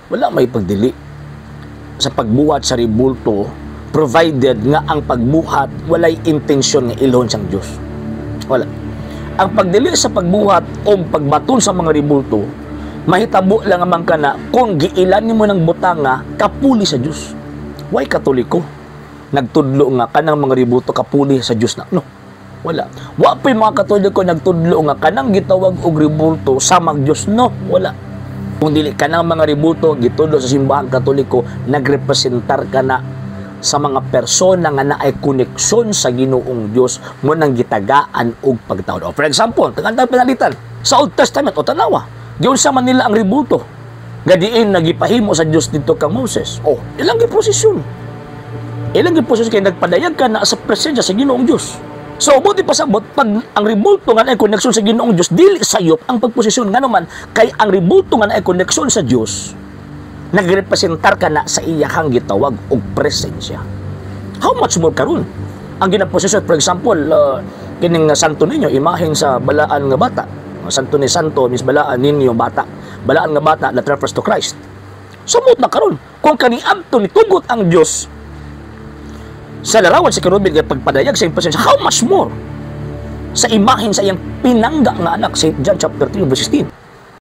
Wala may pagdili sa pagbuhat sa rebulto provided nga ang pagbuhat walay intensyon nga ilhon sang Dios. Wala. Ang pagdili sa pagbuhat o pagbaton sa mga rebulto mahitabo lang amang kana kung giilan nimo ng butanga kapuli sa Dios. Why Katoliko nagtudlo nga kanang mga rebulto kapuli sa Dios na? No. Wala. Wa pa'y mga Katoliko nagtudlo nga kanang gitawag og rebulto sa mag Dios. No, wala. Kung dili kanang mga rebulto gitudlo sa Simbahang Katoliko, nagrepresentar ka na sa mga persona nga naay koneksyon sa Ginoong Dios mo nang gitagaan og pagtawad. O, for example, tagantang pinalitan sa Old Testament o tanawa, giunsa man nila ang rebulto nga diin nagipahimo sa Dios dito kang Moses. Oh, ilang giprosesyon. Ilang giprosesyon kay nagpadayag ka na sa presensya sa Ginoong Dios. So, buti pasabot, pag ang rebulto nga naay koneksyon sa Ginoong Dios, dili sayop ang pagposisyon. Nga naman, kay ang rebulto nga naay koneksyon sa Dios, nagrepresentar ka na sa iyahang gitawag og presensya. How much more karon? Ang ginaposisyon, for example, kining Santo Niño, imahen sa balaan nga bata. Santo ni Santo means balaan ninyo bata. Balaan nga bata that refers to Christ. Sumot na karon. Kung kaniadto nitugot ang Dios sa larawan sa kerubin kay pagpadayag sa iyang presensya, how much more sa imahen sa iyang pinangga nga anak, St. John chapter 3 verse 16.